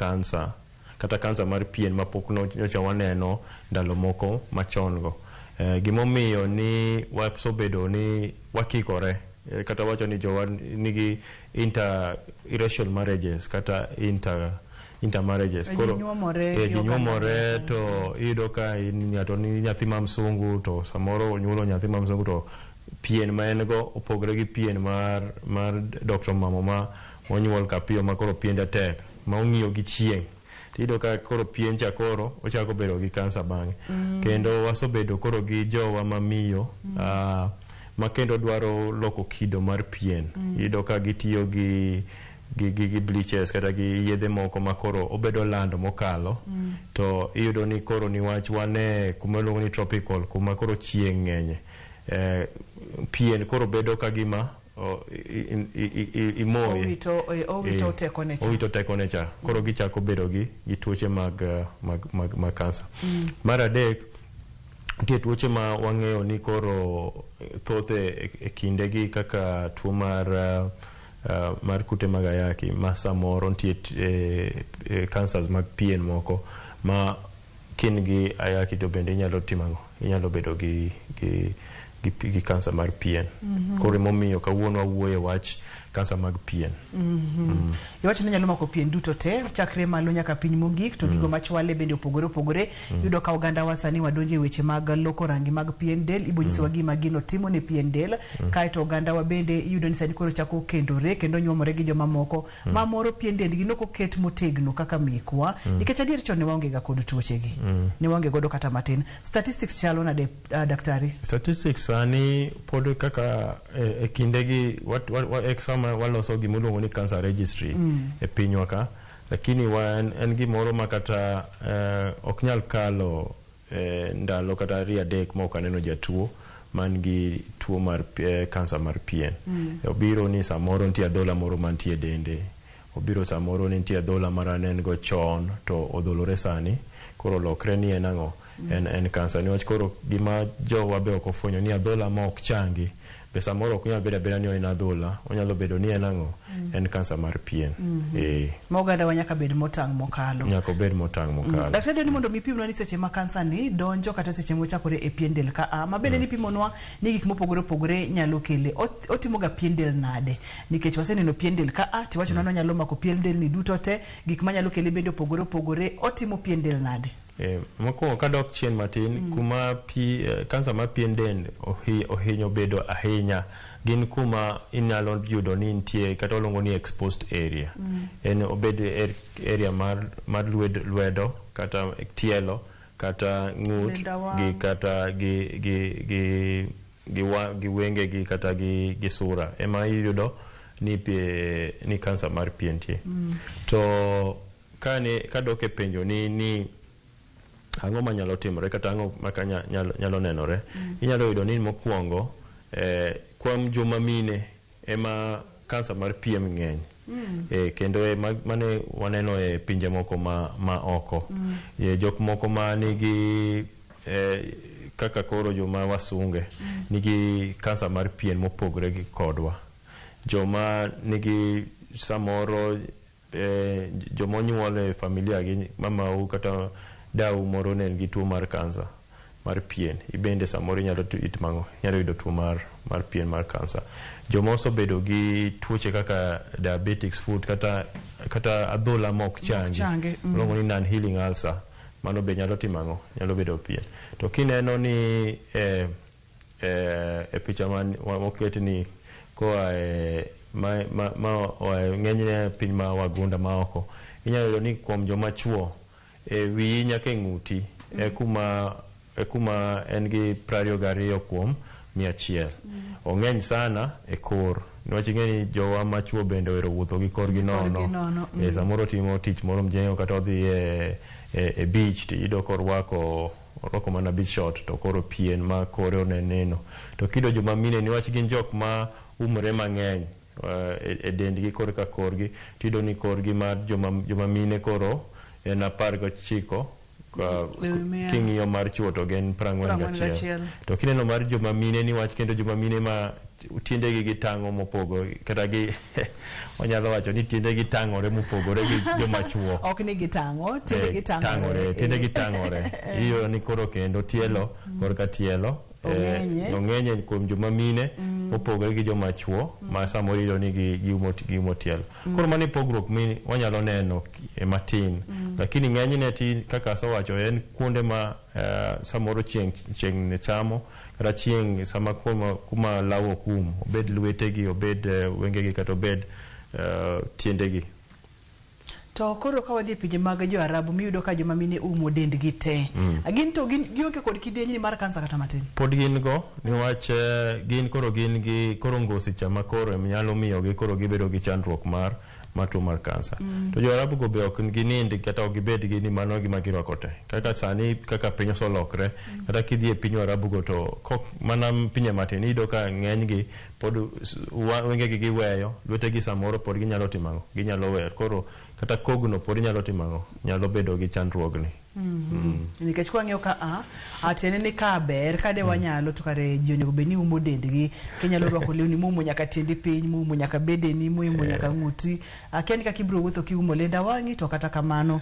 kansa kata kansa mar pien mapok nyocha waneno ndalo moko machon go. Gimomiyo ni wasebedo ni wakikore, kata wacho ni jowa nigi inter racial marriages kata intermarriages. Ji nyuomore gi ji oganda nyuomore moko. To iyudo ka in ng'ato ni nyathi ma msungu, to samoro onyuolo nyathi ma msungu, to pien ma en go opogore gi pien mar Dr. Mamo ma onyuol kapiyo, ma koro piende tek ma ong'iyo gi chieng', tiyudo ka koro pien cha koro ochako bedo gi kansa bang'e. Kendo wasebedo koro gi jowa mamiyo ma kendo dwaro loko kido mar pien. Iyudo ka gitiyo gi bleaches kata gi yedhe moko ma koro obedo lando mokalo. To iyudo ni koro niwach wan e kuma iluongo ni tropical, kuma koro chieng' ng'enye, pien koro bedo ka gima imoye. Owito tekone cha. Owito tekone cha. Koro gichako bedo gi tuoche mag kansa. Mar adek, nitie tuoche ma wang'eyo ni koro thoth e kindegi, kaka tuo mar kute mag ayaki, ma samoro nitie cancers mag pien moko ma kin gi ayaki to bende inyalo timo ang'o? Inyalo bedo gi kansa mar pien. Koro emomiyo kawuono wawuoyo e wach kansa mag pien. Iwacho ni nyalo mako pien duto te, chakre malo nyaka piny mogik, to gigo machwale bende opogore opogore. Iyudo ka oganda wa sani wadonjo e weche mag loko rangi mag pien del, ibo nyisowa gima gino timo ne pien del. Kaeto oganda wa bende iyudo ni sani koro chako kendore kendo nyuomore gi jomamoko ma moro pien dendgi nok oket motegno kaka mekwa, nikech adier chon ne waonge ga kod tuoche gi. Ne waonge godo kata matin. Statistics chalo nade, daktari? Statistics sani pod kaka e kindegi e sama waloso gimiluongo ni cancer registry e pinywa ka, lakini en gimoro ma kata ok nyal kalo ndalo kata 2-3 ma ok aneno jatuo man gi tuo mar kansa mar pien. Obiro ni samoro nitie adhola moro mantie e dende, obiro samoro ni nitie adhola mara ne en go chon to odholore sani, koro olokre ni en ang'o? En kansa. Niwach koro gima jowa be ok ofwenyo ni adhola ma ok changi be samoro ok nyal bedo abeda ni en adhola, onyalo bedo ni en ang'o? En kansa mar pien. Ma oganda wa nyaka bed motang' mokalo. Nyaka obed motang' mokalo. Daktari, dwaro ni mondo mi ipimnwa ni seche ma kansa ni donjo kata seche mochakore e pien del ka a ma bende nipimonwa ni gik mopogore opogore nyalo kele. Otimo ga pien del nade? Nikech waseneno pien del ka a tiwacho ni onyalo mako pien del ni duto te, gik manyalo kele bende opogore opogore. Otimo pien del nade? Mokwongo kadok chien matin, kuma kansa mar pien del ohinyo bedo ahinya gin kuma inyalo yudo ni nitie kata waluongo ni exposed area. En obed area mar lwedo kata tielo kata ng'ut Denda wang'. gi kata gi wenge gi kata gi sura ema iyudo ni kansa mar pien nitie. To kane kadok e penjo ni ang'o manyalo timore kata ang'o ma ka nyalo nenore, inyalo yudo ni mokwongo, kuom joma mine ema kansa mar pien ng'eny. Kendo mane waneno e pinje moko ma oko. Jok moko ma nigi, kaka koro joma wasunge nigi kansa mar pien mopogore gi kodwa. Joma nigi samoro, joma onyuol e familia gi mamau kata dau moro ne nigi tuo mar kansa mar pien, ibende samoro inyalo itimo ang'o? Inyalo yudo tuo mar pien mar kansa. Joma osebedo gi tuoche kaka diabetics foot kata adhola mok changi, Changi. iluongo ni non healing ulcer, mano be nyalo timo ang'o? Nyalo bedo pien. To kineno ni e picha moket ni koa e ma oa e ng'enyne piny ma wagunda ma oko, inyalo yudo ni kuom joma chuo e wiyi nyaka e ng'uti e kuma en gi 22 kuom 100. Ong'eny sana e kor, niwach ing'e ni jowa machuo bende ohero wuotho gi korgi nono. Korgi nono. Samoro otimo tich moro mjengo kata odhi e beach to iyudo korwako orwako mana beach short to koro pien ma kore oneneno. To kiyudo joma mine, niwach gin jok ma umre mang'eny e dendgi korka korgi, tiyudo ni korgi mar joma mine koro en 19 ka Ewi mia. King'iyo mar chuo to gin 41. 41. To kineno mar joma mine, niwach kendo joma mine ma tiendegi gitang'o mopogore kata gi wanyalo wacho ni tiendegi tang'ore mopogore gi joma chuo. Ok ni gitang'o, tiendegi tang'ore, tiendegi tang'ore. Iyudo ni koro kendo tielo korka tielo Ong'enye. Ong'enye kuom joma mine mopogore gi joma chuo ma samoro iyudo ni giumo tielo. Koro mano e pogruok mi wanyalo neno matin. Lakini ng'enyne ti kaka asewacho en kuonde ma samoro chieng' chamo kata chieng' sama kuma law ok um, obed lwetegi, obed wengegi kata obed tiendegi. To koro ka wadhi e pinje mag jo Arabu miyudo ka joma mine umo dendgi te. Gin to gin gionge kod kidienyni mar kansa kata matin. Pod gin go niwach gin koro gin gi koro ngosi cha ma koro nyalo miyogi koro gibedo gi chandruok mar tuo mar kansa. To jo Arabu go be ok ginind kata ok gibed gi ni mano gima girwako te. Kaka sani kaka piny oselokre, kata kidhi e piny Arabu go to kok mana pinje matin iyudo ka ng'enygi pod wengegi giweyo, lwetegi samoro pod ginyalo timo ang'o? Ginyalo weyo. Koro kata kogno pod nyalo timo ang'o? Nyalo bedo gi chandruogni. Nikech kwang'iyo ka a tiende ni ka ber kade wanyalo to kare ji onego bed ni umo dendgi, kinyalo rwako lewni moumo nyaka tiendi piny, moumo nyaka bedeni, moumo nyaka ng'uti. Akia ni kaka ibiro wuotho kiumo lenda wang'i, to kata kamano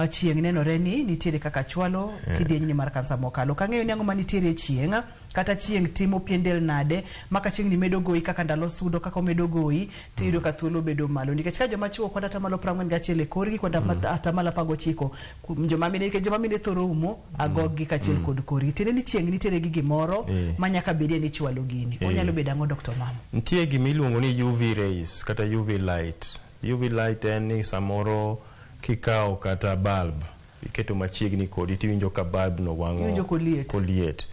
chieng' nenore ni nitiere kaka chwalo kidienyni mar kansa mokalo. Ok ang'eyo ni ang'o manitiere e chieng', kata chieng' timo pien del nade, ma ka chieng' ni medo goyi kaka ndalo sudo, kaka omedo goyi, tiyudo ka thuolo bedo malo. Nikech ka joma chuo kwan 41% e korgi, kwan 19% kuom joma mine, nikech joma mine thoro umo agoggi kaachiel kod korgi. Tiende ni chieng' nitiere gi gimoro ma nyaka bedie ni chwalo gini. Onyalo bedo ang'o, Dr. Mamo? Nitie gima iluongo ni UV rays kata UV light. UV light en ni samoro kikawo kata bulb iketo machiegni kodi tiwinjo ka bulb no wang'o, Iwinjo koliet. Koliet.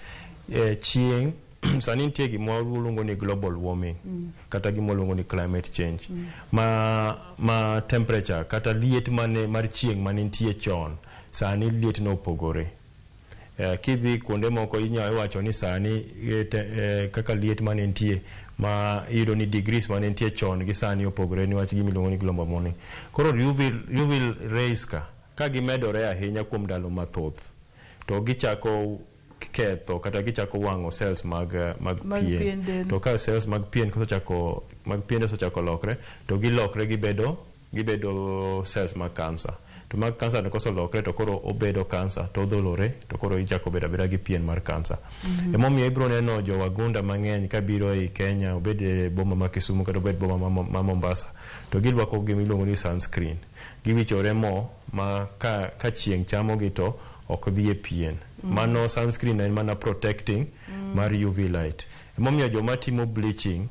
Chieng' sani nitie gima waluongo ni global warming kata gima waluongo ni climate change ma temperature kata liet mane mar chieng' mane nitie chon sani liet no opogore. Kidhi kuonde moko inyalo wacho ni sani kaka liet mane nitie ma iyudo ni degrees mane nitie chon gi sani opogore niwach gima iluongo ni global warming. Koro UV rays ka gimedore ahinya kuom ndalo mathoth to gichako ketho kata gichako wang'o cells mag pien. To ka cells mag pien kosechako mag pien osechako lokre to gilokre gibedo cells mag kansa. To mag kansa to koselokre to koro obedo kansa to odholore to koro ichako bedo abeda gi pien mar kansa. Emomiyo ibiro neno jo wagunda mang'eny kabiro ei Kenya, obed e boma ma Kisumu kata obed boma ma Mombasa, to girwako gima iluongo ni sunscreen. Giwichore mo ma ka chieng' chamogi to ok dhi e pien. Mano sunscreen en mana protecting mar UV light. Emomiyo joma timo bleaching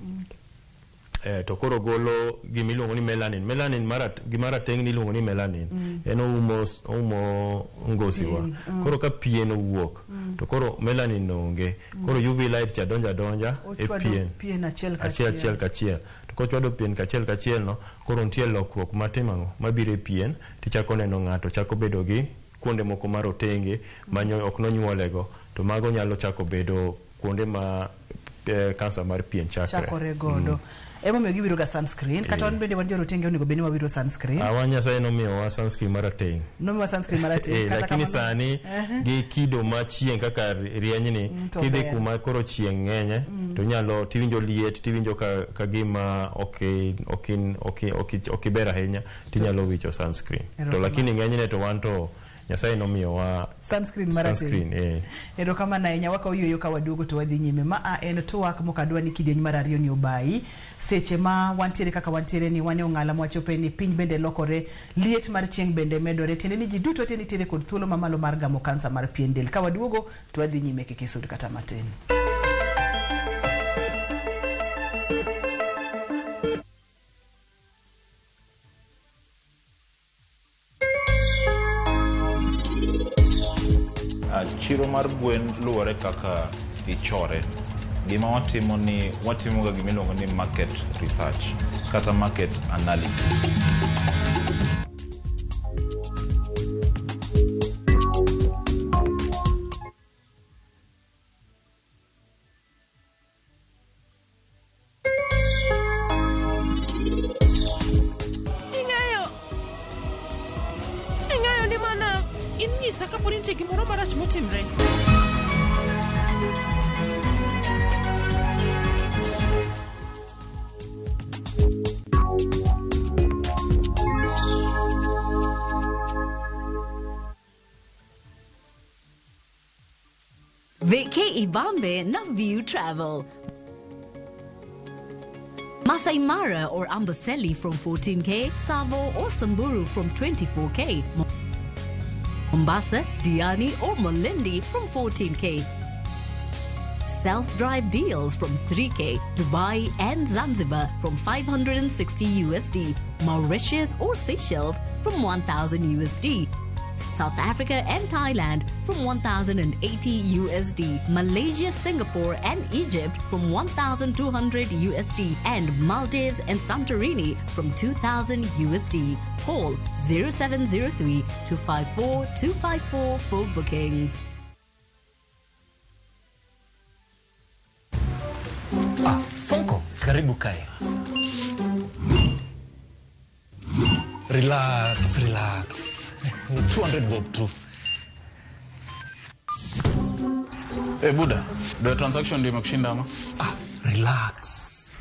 to koro golo gima iluongo ni melanin. Melanin gima rateng' ni iluongo ni melanin. En oumo ngosiwa. Koro ka pien owuok to koro melanin onge. Koro UV light cha donja donja e pien. Pien achiel kachiel. Kachiel. To kochwado pien kachiel kachiel no, koro nitie lokruok matimo ang'o? Mabiro e pien, tichako neno ng'ato chako bedo gi kuonde moko marotenge ma ok nonyuolego, to mago nyalo chako bedo kuonde ma kansa mar pien chakore godo. Emomiyo giwiro ga sunscreen. Kata wan bende wan jorotenge onego bed ni wawiro sunscreen. Awa Nyasaye nomiyowa sunscreen marateng'. Nomiyowa sunscreen marateng'. Lakini sani gi kido ma chieng' kaka rienyni, kidhi kuma koro chieng' ng'enye to inyalo tiwinjo liet, tiwinjo ka gima ok iber ahinya, tinyalo wicho sunscreen. To lakini ng'enyne to wan to Nyasaye nomiyowa sunscreen marateng'. Erokamano ahinya. Wakawo yueyo ka waduogo to wadhi nyime. Ma en twak mokadwa ni kidieny mar ariyo ni obayi. Seche ma wantiere kaka wantiere ni wan e ong'ala mwachope ni piny bende lokore, liet mar chieng' bende medore, tiende ni ji duto te nitiere kod thuolo mamalo mar gamo kansa mar pien del. Ka waduogo to wadhi nyime kik isud kata matin. Chiro mar gwen luwore kaka ichore. Gima watimo ni watimo ga gima iluongo ni market research kata market analysis. Ing'eyo ni mana in nyisa kapo ni nitie gimoro marach motimre. Vacay Ibambe na View Travel. Masai Mara or Amboseli from 14K, Savo or Samburu from 24K. Mombasa, Diani or Malindi from 14K. Self-drive deals from 3K, Dubai and Zanzibar from 560 USD, Mauritius or Seychelles from 1000 USD. South Africa and Thailand from 1080 USD, Malaysia, Singapore and Egypt from 1200 USD, and Maldives and Santorini from 2000 USD. Call 0703 254 254 for bookings. Ah, Sonko, karibu kae. Relax, relax. Ni 200 bob tu. Eh, Buda, ndio transaction ndio imekushinda ama? Ah, relax.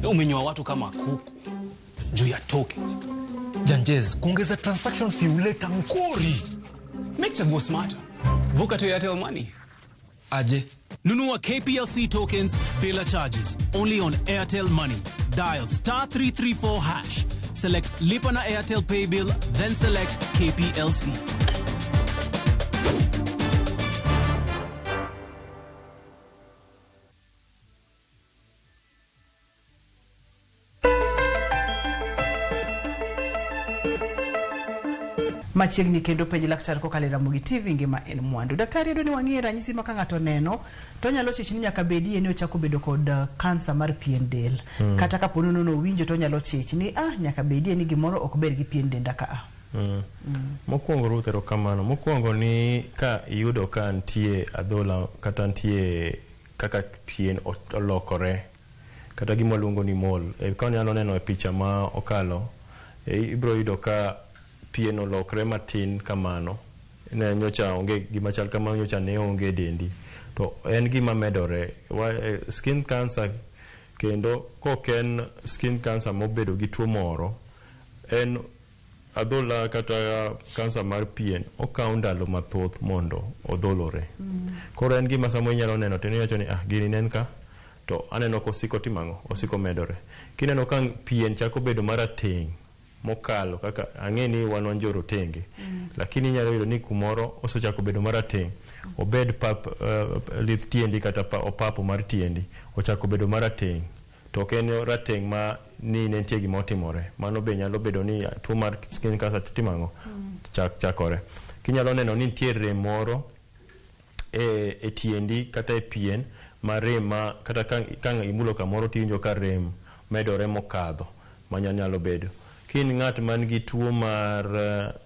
Umenyoa watu kama kuku juu ya tokens. Janjez, kuongeza transaction fee huleta mkori. Make chaguo smarter. Vuka to Airtel Money. Aje. Nunua KPLC tokens bila charges. Only on Airtel Money. Dial star 334 hash. Select Lipa na Airtel Pay Bill, then select KPLC. Machiegni kendo penj laktar kokalo e Ramogi TV ngima en mwandu. Daktari adwa ni wang'e ranyisi ma ka ng'ato neno to onyalo chich ni nyaka bedie ni ochako bedo kod kansa mar pien del. Kata kapo ni nono winjo to onyalo chich ni nyaka bedie ni gimoro ok ber gi pien denda ka a. Mokwongo Ruth, erokamano. Mokwongo ni ka iyudo ka nitie adhola kata nitie kaka pien olokore kata gima waluongo ni mole. Ka wanyalo neno e picha ma okalo, ibiro yudo ka pien olokre matin kamano. Ne nyocha onge gima chal kamano, nyocha ne onge e dendi. To en gima medore. Skin cancer kendo kok en skin cancer mobedo gi tuo moro, en adhola kata kansa mar pien okawo ndalo mathoth mondo odholore. Koro en gima samoro inyalo neno to iwacho ni gini ne en ka to aneno kosiko timo ang'o, osiko medore. Kineno ka pien chako bedo marateng' mokalo kaka ang'e ni wan wan jorotenge, lakini inyalo yudo ni kumoro osechako bedo marateng', obed pap lith tiendi kata opapo mar tiendi ochako bedo marateng', to ok en rateng' ma ni ne nitie gima otimore. Mano be nyalo bedo ni tuo mar skin cancer timo ang'o, chakore. Kinyalo neno ni nitie rem moro e tiendi kata e pien ma rem ma kata ka imulo kamoro tiwinjo ka rem medore mokadho, manyalo bedo. Ka in ng'at man gi tuo mar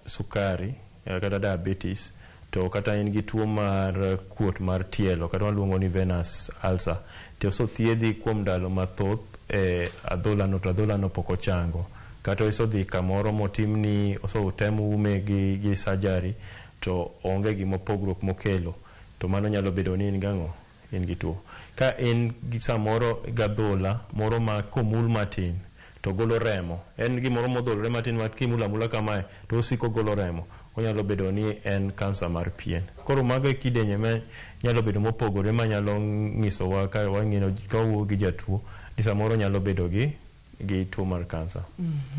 sukari kata diabetes, to kata in gi tuo mar kuot mar tielo kata waluongo ni venous ulcer, to osethiedhi kuom ndalo mathoth e adholano to adholano pok ochango, kata osodhi kamoro motimni, osetem ume gi surgery to onge gima pogruok mokelo, to mano nyalo bedo ni in gang'o, in gi tuo. Ka in gi samoro gadhola moro ma komul matin to golo remo, en gimoro modholore matin ma kimulo amula kamae to osiko golo remo, onyalo bedo ni en kansa mar pien. Koro mago e kidienje ma nyalo bedo mopogore manyalo nyisowa ka wang'ino ka wawuoyo gi jatuo ni samoro nyalo bedo gi tuo mar kansa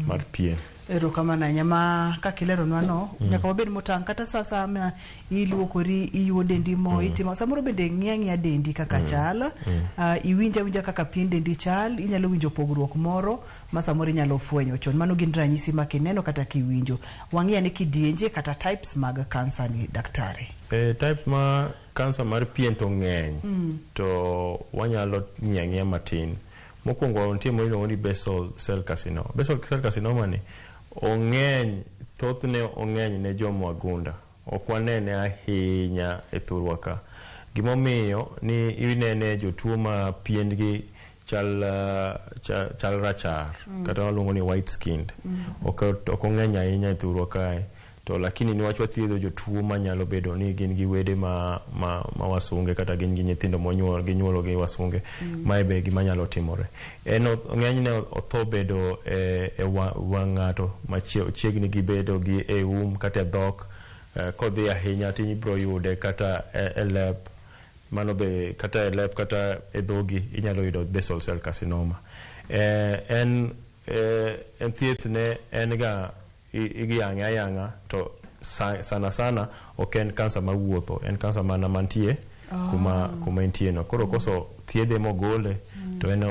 mar pien. Erokamano ahinya ma kaka ileronwa no, nyaka wabed motang' kata sa sama iluokori, iyuo dendi mo, itimo samoro bende ng'i ang'iya dendi kaka chal, iwinj awinja kaka pien dendi chal, inyalo winjo pogruok moro ma samoro inyalo fwenyo chon. Mano gin ranyisi ma kineno kata kiwinjo. Wang'i ane kidienje kata types mag kansa ni daktari. Type ma kansa mar pien to ng'eny, to wanyalo ng'iyo ang'iya matin. Mokwongo nitie moro iluongo ni basal cell carcinoma. Basal cell carcinoma ni ong'eny, thothne ong'eny ne joma wagunda. Ok wanene ahinya e thurwa ka. Gimomiyo ni inene jotuo ma piendgi chal rachar, kata waluongo ni white skinned. Ok ong'eny ahinya e thurwa kae. To lakini niwach wathiedho jotuo manyalo bedo ni gin gi wede ma wasunge kata gin gi nyithindo monyuol ginyuolo gi wasunge. Mae be gima nyalo timore. En ng'enyne otho bedo e wang' ng'ato machiegni gi bedo gi e um kata e dhok. Kodhi ahinya to ibiro yude kata e lep, mano be kata e lep kata e dhogi inyalo yudo basal cell carcinoma. En thieth ne en ga igiyang'e ayang'a to sana sana ok en kansa mawuotho, en kansa mana mantie kuma entie no. Koro koso thiedhe mogole to en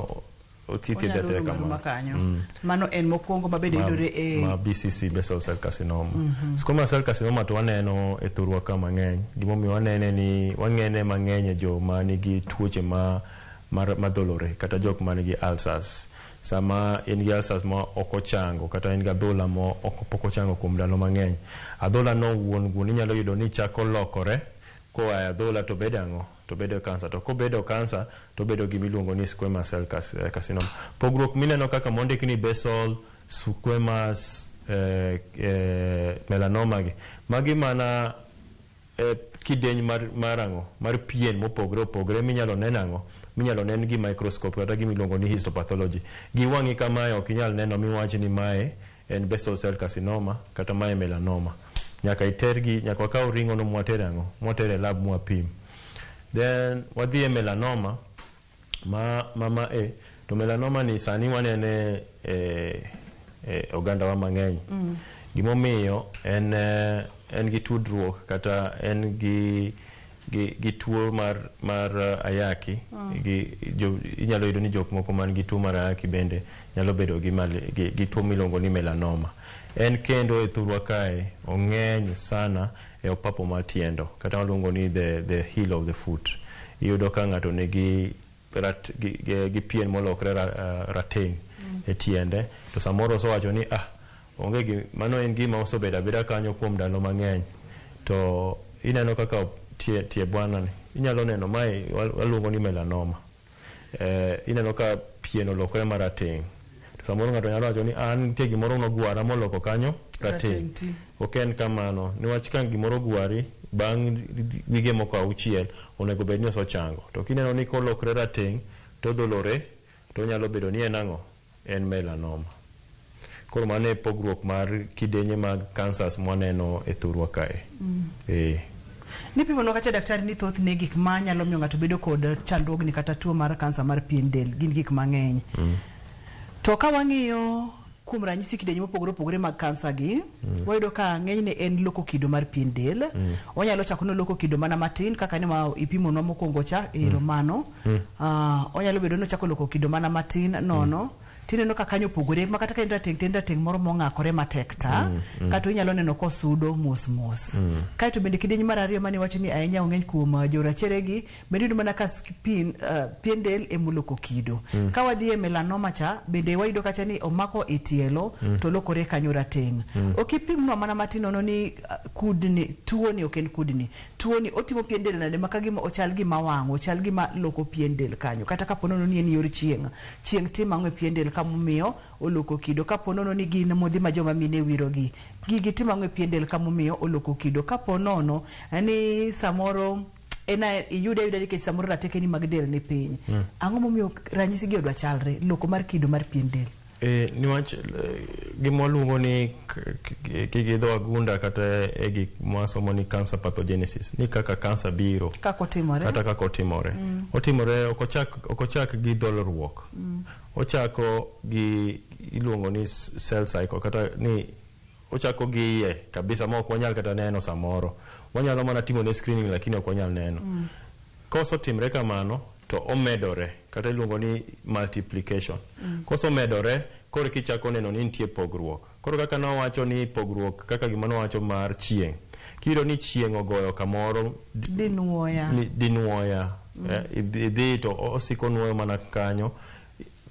othiedhe Onyalo athiedha rumo aruma kamano. Kanyo. Mano en mokwongo ma bende yudore e ma BCC, basal cell carcinoma. Squamous cell carcinoma to waneno e thurwa ka mang'eny. Gimomiyo wanene ni wang'ene mang'eny e joma nigi tuoche ma mar madholore kata jok manigi ulcers. Sama in gi ulcers ma ok ochango kata in gi adhola ma ok pok ochango kuom ndalo mang'eny, adhola no wuon wuon inyalo yudo ni chako lokore koa e adhola to bedo ang'o? To bedo kansa. To kobedo kansa to bedo gima iluongo ni squamous cell carcinoma. Pogruok mineno kaka mondik ni basal, squamous, melanoma gi, magi mana kidieny mar ang'o? Mar pien mopogore opogore minyalo nen ang'o? Minyalo nen gi microscope kata gima iluongo ni histopathology. Gi wang'i kamae ok inyal neno miwach ni mae en basal cell carcinoma kata mae melanoma. Nyaka itergi, nyaka wakaw ring'o no mwatere ang'o? Mwatere e lab mwapim. Then wadhi e melanoma ma to melanoma ni sani wanene e ogandawa mang'eny. Gimomiyo en gi tudruok kata en gi tuo mar ayaki. Inyalo yudo ni jok moko man gi tuo mar ayaki bende nyalo bedo gi tuo miluongo ni melanoma. En kendo e thurwa kae ong'eny sana e opapo mar tiendo kata waluongo ni the heel of the foot. Iyudo ka ng'ato nigi gi pien molokre rateng' e tiende to samoro osewacho ni onge gi mano, en gima osebedo abeda kanyo kuom ndalo mang'eny. To ineno kaka tie bwana ni inyalo neno mae waluongo ni melanoma. Ineno ka pien olokore marateng', to samoro ng'ato nyalo wacho ni an nitie gimoro nogwara moloko kanyo rateng'. Ok en kamano, niwach ka gimoro ogwari bang' wige moko 6 onego bed ni osechango. To kineno ni kolokre rateng' to odholore, to onyalo bedo ni en ang'o? En melanoma. Koro mano e pogruok mar kidienje mag cancers mwaneno e thurwa kae. Nipimonwa kacha, daktari, ni thothne gik ma nyalo miyo ng'ato bedo kod chandruogni kata tuo mar kansa mar pien del gin gik mang'eny. To ka wang'iyo kuom ranyisi kidienje mopogore opogore mag kansa gi, wayudo ka ng'enyne en loko kido mar pien del. Onyalo chako noloko kido mana matin kaka ne ma ipimonwa mokwongo cha ero mano. Onyalo bedo ni ochako loko kido mana matin nono. Tineno ka kanyo opogore ma kata ka en rateng' to en rateng' moro mong'akore matek ta, kata inyalo neno kosudo mos mos. Kaeto bende kidieny mar ariyo mane iwacho ni ahinya ong'eny kuom jorachere gi bende iyudo mana ka pien del emoloko kido. Ka wadhi e melanoma cha bende wayudo kacha ni omako e tielo to lokore kanyo rateng'. Ok ipimnwa mana matin nono ni kudni tuo ni ok en kudni. Tuo ni otimo pien del nade ma ka gima ochal gima wang'o, ochal gima loko pien del kanyo. Kata kapo nono ni en yor chieng', chieng' timo ang'o e pien del kamomiyo oloko kido. Kapo nono ni gin modhi ma joma mine wiro gi, gigi timo ang'o e pien del kamomiyo oloko kido. Kapo nono ni samoro en iyude ayuda nikech samoro ratekeni mag del ni piny. Ang'o momiyo ranyisi gi odwa chalre loko mar kido mar pien del? Niwach gima waluongo ni gi dho wagunda kata e gik mwasomo ni cancer pathogenesis, ni kaka kansa biro kaka otimore, kata kaka otimore. Otimore ok ochak gi dholruok. Ochako gi iluongo ni cell cycle kata ni ochako gi iye kabisa ma ok wanyal kata neno samoro. Wanyalo mana timo ne screening lakini ok wanyal neno. Kosetimre kamano to omedore kata iluongo ni multiplication. Kosemedore koro kichako neno ni nitie pogruok. Koro kaka nowacho ni pogruok kaka gima nowacho mar chieng'. Kiyudo ni chieng' ogoyo kamoro dinuoya. Dinuoya. Idhi to osiko nuoyo mana kanyo.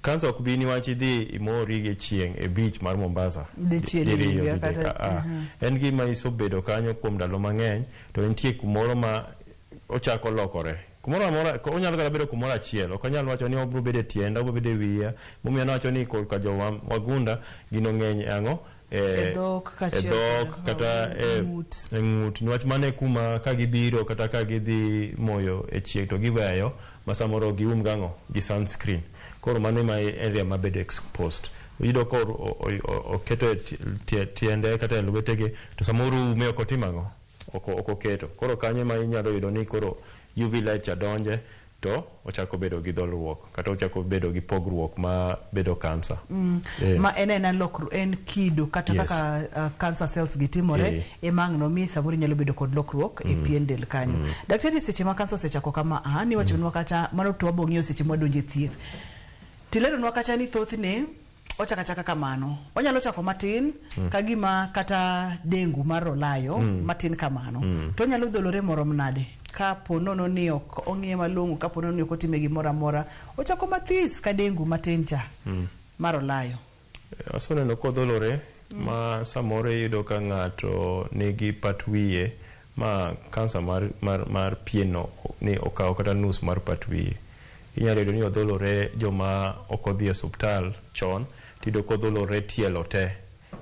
Kansa ok bi niwach idhi imori gi chieng' e beach mar Mombasa. Dichiel e Diriyo, higa didek, kata- En gima isebedo kanyo kuom ndalo mang'eny to nitie kumoro ma ochako lokore. Kumoro amora, onyalo kata bedo kumoro achiel. Ok anyal wacho ni obiro bedo e tienda, obiro bedo e wiya. Momiyo nawacho ni korka jo wagunda gino ng'eny e ang'o? E dhok e kaachiel dhok kod kata e ng'ut. e ng'ut, niwach mano e kuma ka gibiro kata ka gidhi moyo e chieng' to giweyo ma samoro gium gang'o gi sunscreen. Koro mano ema area mabedo exposed. Iyudo ka oketo e tiende kata e lwetege to samoro ume ok otimo ang'o, ok oketo. Koro kanyo ema inyalo yudo ni koro UV light cha donje to ochako bedo gi dholruok kata ochako bedo gi pogruok ma bedo kansa. Ma en ena lokruok, en kido kata kaka cancer cells gi timore ema ang' nomi samoro inyalo bedo kod lokruok e pien del kanyo. Daktari, seche ma kansa osechako kama a niwachonwa kacha mano to wabo ng'iyo seche mwadonjo e thieth. Tileronwa kacha ni thothne ochako achaka kamano. Onyalo chako matin ka gima kata dengu mar olayo matin kamano. To onyalo dholore morom nade? Ka po nono ni ok ong'iye malong'o, ka po nono ni ok otime gimoro amora, ochako mathis ka dengu matin cha mar olayo. Aseneno kodholore ma samoro iyudo ka ng'ato nigi pat wiye ma kansa mar pien no ni okawo kata nus mar pat wiye. Inyalo yudo ni odholore joma ok odhi e osuptal chon, tiyudo kodholore tielo te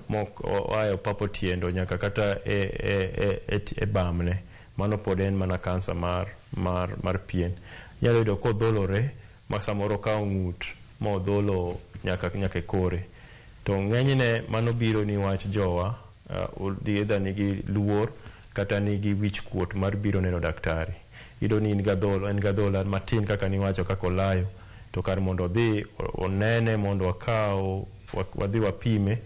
mok oa e opapo tiendo nyaka kata e bamne. Mano pod en mana kansa mar pien. Inyalo yudo kodholore ma samoro okawo ng'ut ma odholo nyaka e kore. To ng'enyne mano biro ni wach jowa either nigi luor kata nigi wich kuot mar biro neno daktari. Iyudo ni in gadhola, en gadhola matin kaka niwacho kaka olayo, to kar mondo odhi onene mondo wakaw wadhi wapime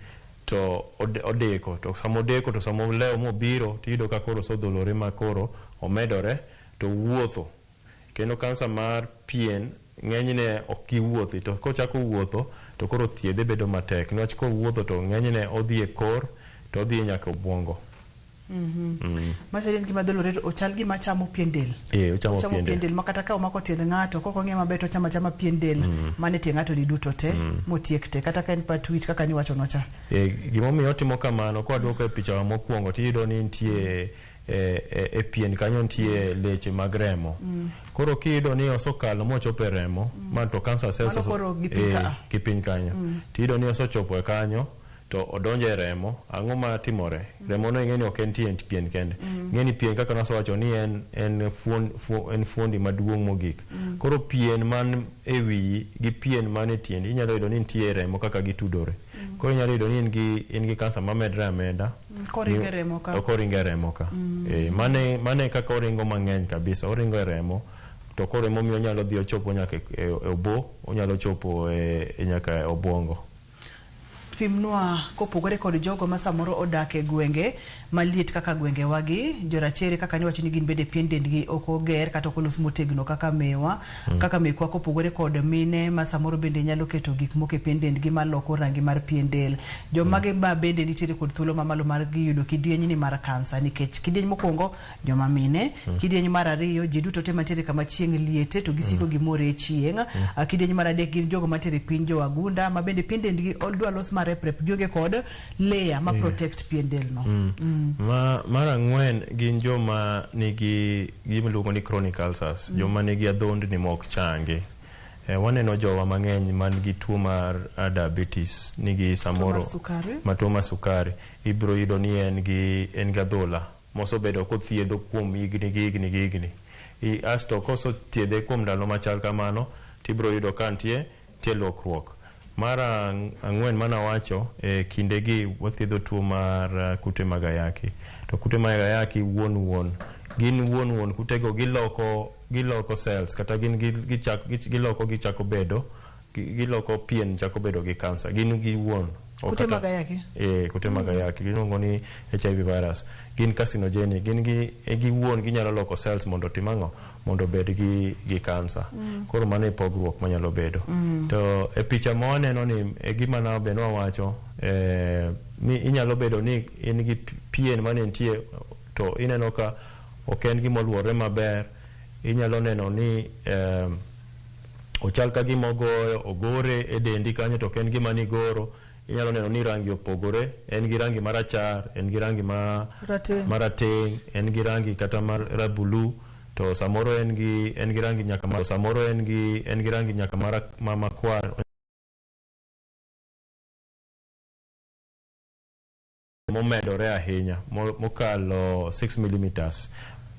to odeko. To sama odeko to sama olewo mobiro tiyudo ka koro osodholore ma koro omedore to wuotho. Kendo kansa mar pien ng'enyne ok giwuothi, to kochako wuotho to koro thiedhe bedo matek niwach kowuotho to ng'enyne odhi e kor to odhi nyaka obuongo. Machal en gima dholore to ochal gima chamo pien del. Ochamo Ochamo pien pien del. del ma kata ka omako tiend ng'ato kok ong'iye maber to ochamo achama pien del mane tie ng'ato ni duto te motiek te kata ka en pat wich kaka niwachonwa cha. Gimomiyo otimo kamano, kwadwoko e pichawa mokwongo tiyudo ni nitie e pien kanyo nitie leche mag remo. Koro kiyudo ni osokalo mochopo e remo, ma to cancer cells Mano koro gi piny ka. Gi piny kanyo. Tiyudo ni osechopo e kanyo to odonjo e remo, ang'o ma timore? Remo no ing'e ni ok en tie pien kende. Ing'e ni pien kaka nasewacho ni en fuondi maduong' mogik. Koro pien man e wiyi gi pien man e tiendi inyalo yudo ni nitie remo kaka gitudore. Koro inyalo yudo ni in gi kansa mamedre ameda. Koringo e remo ka. Koringo e remo ka. Mane kaka oringo mang'eny kabisa, oringo e remo. To koro emomiyo onyalo dhi ochopo nyaka e obo, onyalo chopo e nyaka e obuongo. Pimnwa kopogore kod jogo ma samoro odak e gwenge maliet kaka gwengewagi, jorachere kaka niwacho ni gin bende pien dendgi ok oger kata ok olos motegno kaka mewa, kaka mekwa, kopogore kod mine ma samoro bende nyalo keto gik moko e pien dendgi maloko rangi mar pien del. Jomage ma bende nitiere kod thuolo mamalo mar yudo kidieny ni mar kansa? Nikech kidieny mokwongo joma mine, kidieny mar ariyo ji duto te mantiere kama chieng' liete to gisiko gimore e chieng', kidieny mar adek gin jogo mantiere e piny jowagunda ma bende pien dendgi odwa los mareprep, gionge kod layer ma protect pien del no. Mar ang'wen gin joma nigi gima iluongo ni chronic ulcers, joma nigi adhondni mok changi. Waneno jowa mang'eny man gi tuo mar diabetes nigi samoro mar sukari. Ma tuo mar sukari ibiro yudo ni en gi adhola mosebedo kothiedho kuom higni gi higni gi higni. Asto kosethiedhe kuom ndalo machal kamano tibiro yudo ka nitie lokruok. Mar ang'wen manawacho e kindegi wathiedho tuo mar kute mag ayaki. To kute mag ayaki wuon wuon gin wuon wuon kutego giloko cells kata gin giloko gichako bedo giloko pien chako bedo gi kansa gin gi wuon. Ok Kute mag ayaki? Kute mag ayaki giluongo ni HIV virus gin carcinogenic, gin gi wuon ginyalo loko cells mondo otim ang'o, mondo obed gi kansa. Koro mano e pogruok manyalo bedo. To e picha ma waneno ni e gima na be nwawacho ni inyalo bedo ni in gi pien mane nitie to ineno ka ok en gima oluorre maber. Inyalo neno ni ochal ka gima ogoyo ogore e dendi kanyo to ok en gima nigoro. Inyalo neno ni rangi opogore, en gi rangi marachar, en gi rangi ma Rateng'. marateng', en gi rangi kata mar rabulu, to samoro en gi rangi nyaka samoro en gi rangi nyaka ma makwar. momedore ahinya mokalo 6 millimeters,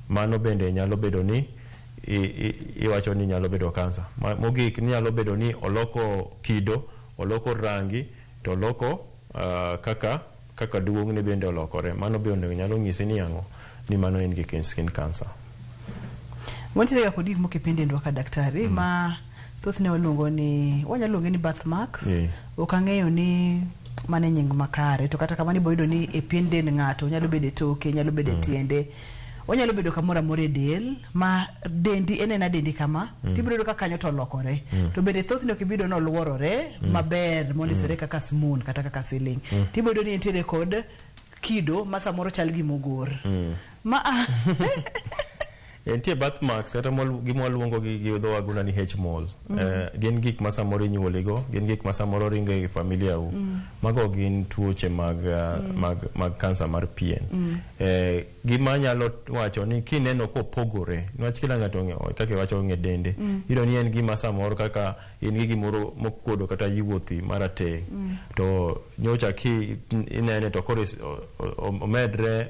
mano bende nyalo bedo ni iwacho ni nyalo bedo kansa. Mogik nyalo bedo ni oloko kido, oloko rangi, to oloko kaka duong'ne bende olokore. Mano bende nyalo nyisi ni ang'o, ni mano en gi skin cancer. Wantiere ga kod gik moko e pien dendwa ka daktari, ma thothne waluongo ni, wanyalo luonge ni birthmarks. Ok ang'eyo ni mano e nying makare, to kata kamano ibo yudo ni e pien dend ng'ato nyalo bedo e toke, nyalo bedo e tiende, onyalo bedo kamoro amora e del ma dendi en ena dendi kama, tibiro yudo ka kanyo to olokore. To bende thothne ok ibi yudo ni oluorore maber mondisore kaka smoon kata kaka ceiling. Tibiro yudo ni entiere kod kido ma samoro chal gimogor ma. Nitie birthmarks kata gima waluongo gi dho wagunda ni H-mole. Gin gik ma samoro inyuoligo, gin gik ma samoro ringo e familia u. Mago gin tuoche mag kansa mar pien. Gima anyalo wacho ni kineno kopogore, niwach kila ng'ato ong'e kaka iwacho ong'e dende. Iyudo ni en gima samoro kaka in gi gimoro mokuodo kata yuothi marateng'. To nyocha ki inene to koro omedre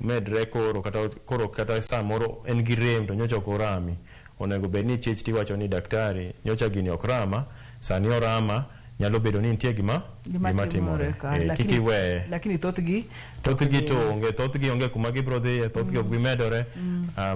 medre koro kata samoro en gi rem to nyocha ok orami. Onego bed ni chich tiwacho ni, "Daktari, nyocha gini ok rama, sani orama." Nyalo bedo ni nitie gima timore. Kik iweye. Lakini thothgi Thothgi to onge, thothgi onge kuma gibiro dhiye, thothgi ok gimedore.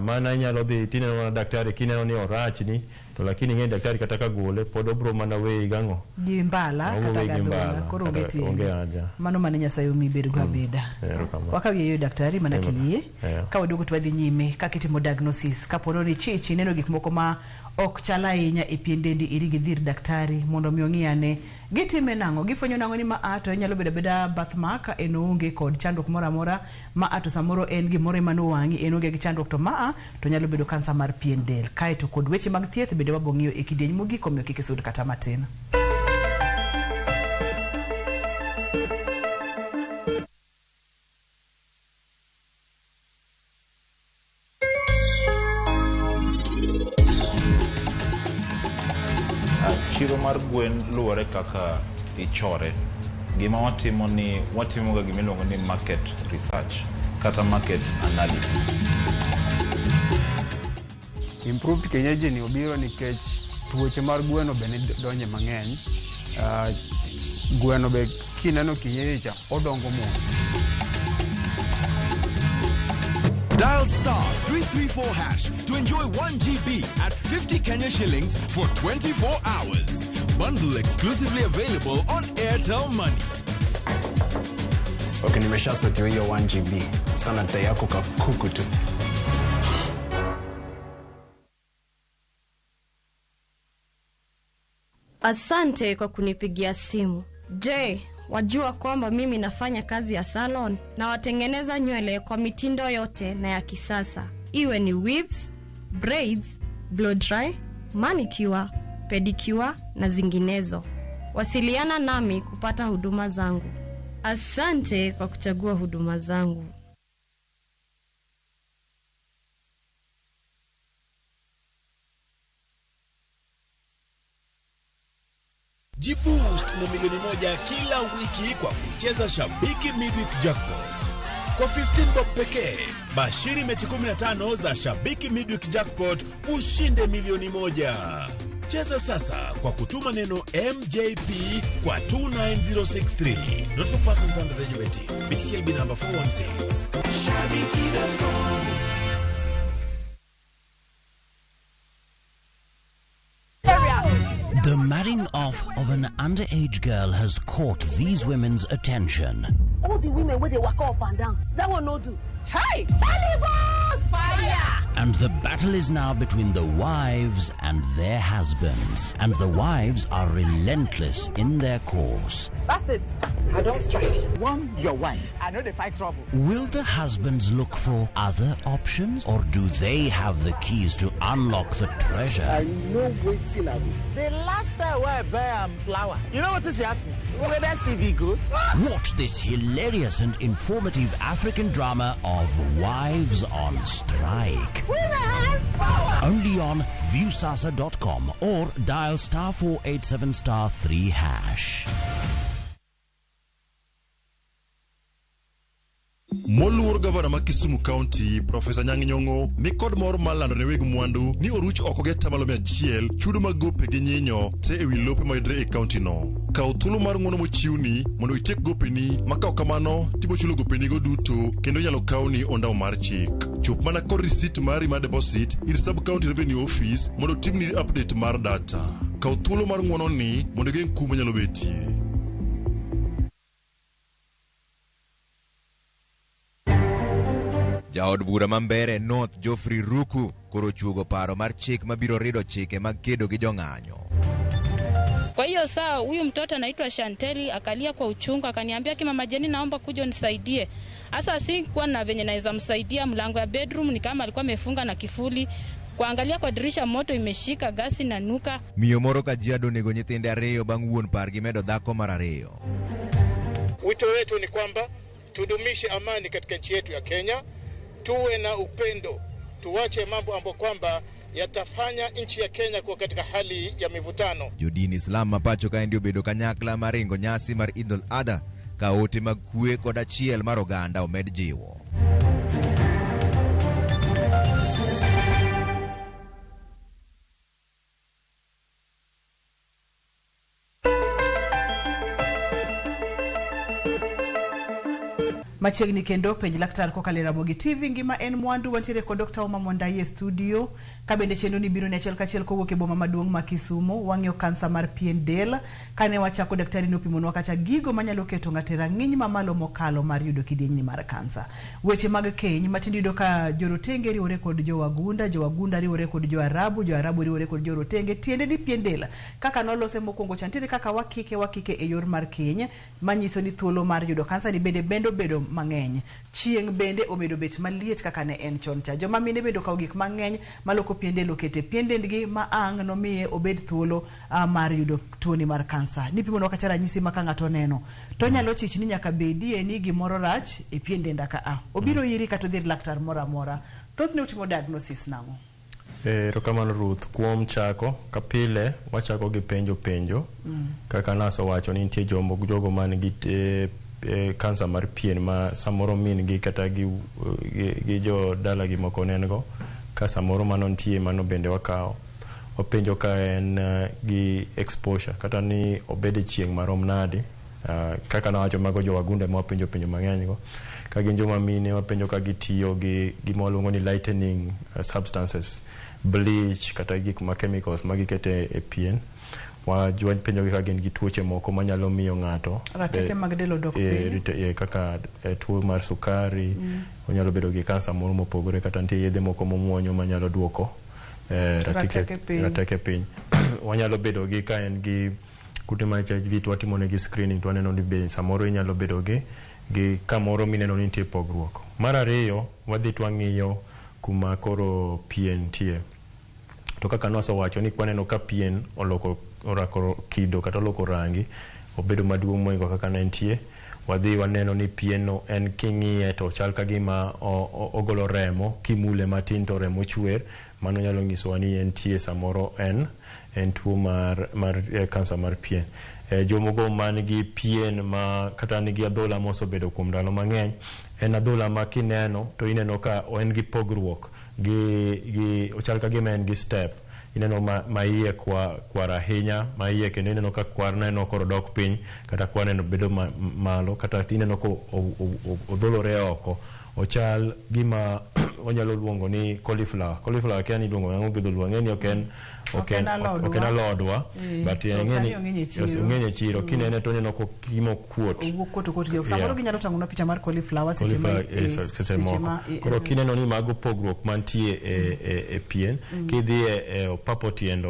Mana inyalo dhi tineno mana daktari kineno ni orachni, to lakini ing'e daktari kata ka gole pod obro mana weyi gang'o. Gi mbala. Obro kata weyi gi gadhola mbala, koro onge kata tiende. Onge haja. Mano mane Nyasaye omi bedgo abeda. Erokamano. Wakaw yieyo daktari mana kiyie. Ka waduogo to wadhi nyime kaka itimo diagnosis kapo ni chich ineno gik moko ma ok chal ahinya e pien dendi, iring idhi ir daktari mondo mi ong'i ane gitime nang'o, gifwenyo nang'o ni ma a to inyalo bedo abeda birthmark, en oonge kod chandruok moro amora, ma a to samoro en gimoro ema nowang'i, en onge gi chandruok, to ma a to nyalo bedo kansa mar pien del. Kaeto kod weche mag thieth bende wabo ng'iyo e kidieny mogik, omiyo kik isud kata matin. Chiro mar gwen luwore kaka ichore. Gima watimo ni watimoga gimiluongo ni market research kata market analysis. Improved kienyeji ni obiro nikech tuoche mar gweno be ne donje mang'eny. Gweno be kineno kienyeji cha odongo mos. Dial *334# to enjoy 1 GB at 50 Kenya shillings for 24 hours. Bundle exclusively available on Airtel Money. Okay, nimeshasetiwa hiyo 1 GB. Sana dai yako kakuku tu. Asante kwa kunipigia simu. Je, wajua kwamba mimi nafanya kazi ya salon na watengeneza nywele kwa mitindo yote na ya kisasa, iwe ni weaves, braids, blow dry, manicure, pedicure na zinginezo. Wasiliana nami kupata huduma zangu. Asante kwa kuchagua huduma zangu. Jiboost na 1 milioni kila wiki kwa kucheza Shabiki Midweek Jackpot. Kwa 15 bob pekee, bashiri mechi 15 za Shabiki Midweek Jackpot ushinde 1 milioni. Cheza sasa kwa kutuma neno MJP kwa 29063. Not for persons under the age of 18. BCLB number 416. Shabiki.com. The marrying off of an underage girl has caught these women's attention. All the women wey dey waka up and down, that one no do. Hi, Holy Ghost fire. And the battle is now between the wives and their husbands. And the wives are relentless in their course. That's it. I don strike. One, your wife. I no dey fight trouble. Will the husbands look for other options, or do they have the keys to unlock the treasure? I know wetin I go. The last time wey I buy am flower, you know wetin she ask me? Whether she be good? Watch this hilarious and informative African drama of Wives on Strike. Women have power. Only on viewsasa.com or dial *487 *3#. Moluor gavana ma Kisumu County, Profesa Anyang' Nyong'o ni kod mor mar lando ne weg mwandu ni oruch oko gi 100% chudo mag gope gi nyinyo te ewi lope mayudore e kaunti no. Kaw thuolo mar ng'uono mochiwni mondo itiek gopeni ma ka ok kamano tibochulo gopenigo duto kendo inyalo kawni ondamo mar chik. Chop mana kod risit mari mar deposit ir Sub County Revenue Office mondo otimni update mar data. Kaw thuolo mar ng'uono ni mondo igeng' kum manyalo betie. Jaod bura ma Mbeere North Geoffrey Ruku koro ochuogo paro mar chik mabiro rido chike mag kedo gi jong'anyo. Kwa hiyo saa huyu mtoto anaitwa Shanteli akalia kwa uchungu, akaniambia ki mama Jeni, naomba kuja unisaidie. Sasa sikuwa na venye naweza msaidia, mlango ya bedroom ni kama alikuwa amefunga na kifuli. Kuangalia kwa dirisha moto imeshika gasi na nuka. Miyo moro Kajiado onego nyithinde ariyo bang' wuon pargi medo dhako mar ariyo. Wito wetu ni kwamba tudumishe amani katika nchi yetu ya Kenya, tuwe na upendo, tuwache mambo ambayo kwamba yatafanya nchi ya Kenya kuwa katika hali ya mivutano. Jodin Islam ma pacho kaendi obedo kanyakla mar ringo nyasi mar Eid al-Adha ka ote mag kwe kod achiel mar oganda omed jiwo. Machiegni kendo penj laktar kokalo e Ramogi TV ngima en mwandu wantiere kod Dr. Oma Mondai e studio ka bende chenro ni biro ni achiel kachiel kowuok e boma maduong' ma Kisumu. Wang'iyo kansa mar pien del. Kane wachako daktari nopimonwa kata gigo manyalo keto ng'ato e rang'iny mamalo mokalo mar yudo kidienyni mar kansa. Weche mag keny matinde iyudo ka jorotenge riwore kod jowagunda, jowagunda riwore kod joarabu, joarabu riwore kod jorotenge. Tiende ni pien del kaka nolose mokwongo cha nitiere kaka wakike e yor mar keny manyiso ni thuolo mar yudo kansa ni bende bende obedo mang'eny. Chieng' bende omedo bet maliet kaka ne en chon cha. Joma mine bende okawo gik mang'eny maloko pien del okete pien dendgi ma ang' nomiye obed thuolo mar yudo tuoni mar kansa. Nipimonwa kata ranyisi ma ka ng'ato oneno to onyalo chich ni nyaka bedie ni gimoro rach e pien denda ka a. Obiro iri kata odhi ir laktar moro amora. Thothne utimo diagnosis nang'o? Erokamano Ruth, kuom chako ka pile wachako gi penjo kaka nasewacho ni nitie jogo man gi kansa mar pien ma samoro min gi kata gi jodalagi moko ne en go, ka samoro mano nitie mano bende wakawo. Wapenjo ka en gi exposure kata ni obed e chieng' marom nadi. Kaka nawacho mago jowagunda ema wapenjo penjo mang'eny go. Ka gin joma mine wapenjo ka gitiyo gi gima waluongo ni lightening substances, bleach kata gik ma chemicals ma gikete e pien. Wapenjo gi ka gin gi tuoche moko manyalo miyo ng'ato rateke mag del odok piny, kaka tuo mar sukari, onyalo bedo gi kansa moro mopogore kata nitie yedhe moko momuonyo manyalo duoko rateke piny. Wanyalo bedo gi ka en gi kute mar HIV to watimo negi screening to waneno ni be samoro inyalo bedo gi kamoro mineno ni nitie pogruok. Mar ariyo wadhi to wang'iyo kuma koro pien nitie. To kaka nwasewacho ni kwaneno ka pien oloko orako kido kata oloko rangi obedo maduong' mohingo kaka ne entie, wadhi waneno ni pien no en king'iye to chal ka gima ogolo remo, kimule matin to remo chwer, mano nyalo nyisowa ni entie samoro en tuo mar kansa mar pien. Jomogo man gi pien ma kata nigi adhola mosebedo kuom ndalo mang'eny, en adhola ma kineno to ineno ka en gi pogruok gi ochal ka gima en gi step. Ineno ma iye kwar ahinya, ma iye kendo ineno ka kwarne koro dok piny kata kwarne bedo malo, kata ineno ka odholore oko. Ochal gima wanyalo luongo ni cauliflower. Cauliflower kia ni iluongo nang'o gi dholuo? Ang'e ni ok en alodwa, but ong'eny e chiro. Kinene to ineno gima okuot. Samoro ginyalo tang'onwa picha mar cauliflower seche moko. Koro kineno ni mago pogruok mantie e pien, kidhi e opapo tiend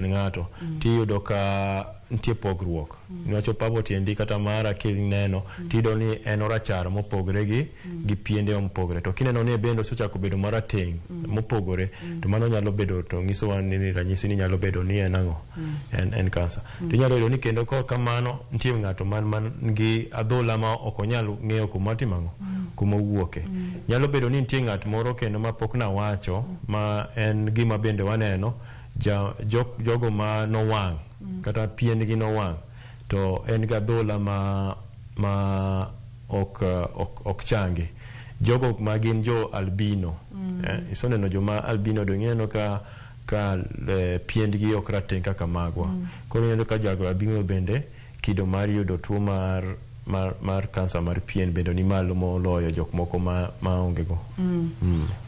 ng'ato, tiyudo ka nitie pogruok. Niwach opapo tiendi kata mara kineno tiyudo ni en orachar mopogore gi piende mopogore. To kineno ni bende osechako bedo marateng' mopogore, to mano nyalo bedo to nyisowa ni ranyisi ni nyalo bedo ni en ang'o? En kansa. To inyalo yudo ni kendo ka kamano nitie ng'ato man gi adhola ma ok onyal ng'eyo kuma timo ang'o, kuma owuoke. Nyalo bedo ni nitie ng'at moro kendo ma pok nawacho ma en gima bende waneno jogo ma nowang' kata pien gi nowang' to en gi adhola ma ok changi. Jogo ma gin jo albino, iseneno joma albino dong ineno ka piendgi ok rateng' kaka magwa. Koro ineno ka jago albino bende kido mar yudo tuo mar kansa mar pien bende ni malo moloyo jok moko ma onge go.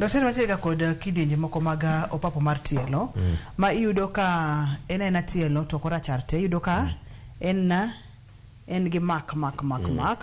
Daktari, wantiere kod kidienje moko mag opapo mar tielo ma iyudo ka en aena tielo to ok orachar te, iyudo ka en gi mak